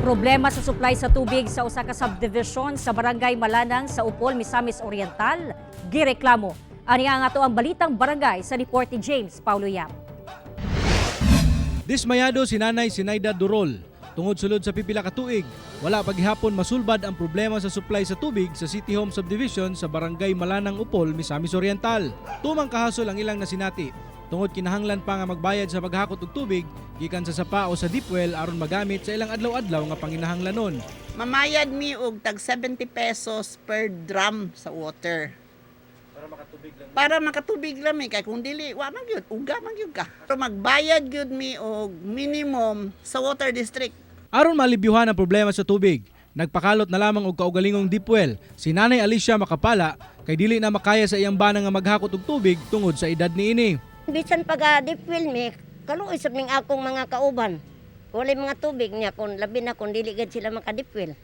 Problema sa supply sa tubig sa usa ka subdivision sa Barangay Malanang sa Upol, Misamis Oriental, gireklamo. Ani ang ato ang Balitang Barangay sa report ni James Paulo Yap. Dismayado si Nanay Sinaida Durol. Tungod sulod sa pipila ka tuig, wala pa gihapon masulbad ang problema sa supply sa tubig sa City Home Subdivision sa Barangay Malanang, Upol, Misamis Oriental. Tumang kahasol ang ilang nasinati. Tungod kinahanglan pa nga magbayad sa paghakot og tubig gikan sa sapa o sa deep well aron magamit sa ilang adlaw-adlaw nga panginahanglanon. Mamayad mi og tag 70 pesos per drum sa water. Para makatubig lang. Para makatubig lang mi, kay kung dili, wa man gyud, uga man gyud ka. Pero magbayad gyud mi og minimum sa water district. Aron malibyuhan ang problema sa tubig, nagpakalot na lamang og kaugalingong deep well si Nanay Alicia Makapala kay dili na makaya sa iyang bana nga maghakot og tubig tungod sa edad niini. Bisan pag deep well mi, kaluoy sa ming akong mga kauban. Walay mga tubig niya kung labi na kung dili gid sila maka deep well.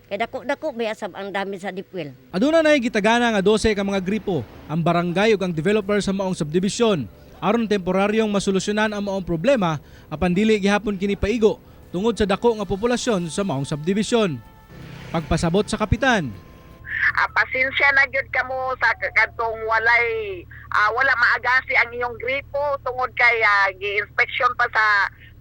Kay dako-dako ba sab ang dami sa deep well. Aduna nay gitagana nga 12 ka mga gripo ang barangay ug ang developer sa maong subdivision aron temporaryong masolusyonan ang maong problema, apan dili gihapon kini paigo tungod sa dako nga populasyon sa maong subdivision. Pagpasabot sa kapitan, Pasensya na gyud kamo sa kadtong walay wala maagasi ang inyong gripo tungod kay gi-inspection pa sa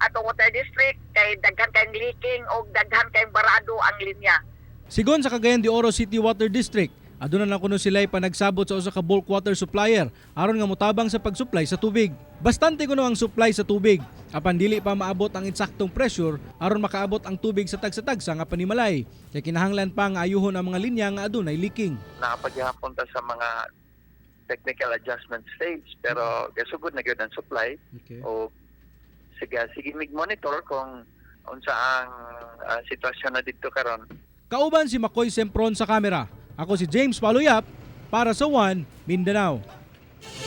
atong water district kay daghan kay leaking og daghan kay barado ang linya. Sigon sa Cagayan de Oro City Water District, aduna na kuno sila'y panagsabot sa usa ka bulk water supplier aron nga motabang sa pag-supply sa tubig. Bastante kuno ang supply sa tubig, apan dili pa maabot ang insaktong pressure aron makaabot ang tubig sa tagsa-tagsa nga panimalay. Kay kinahanglan pa nga ayuhon ang mga linya nga adunay leaking. Naa pa gihapon ta sa mga technical adjustment stage, pero gasugod na gyud ang supply o sige sige mig monitor kung unsa ang sitwasyon na didto karon. Kauban si Makoy Sempron sa kamera. Ako si James Paluyap para sa One Mindanao.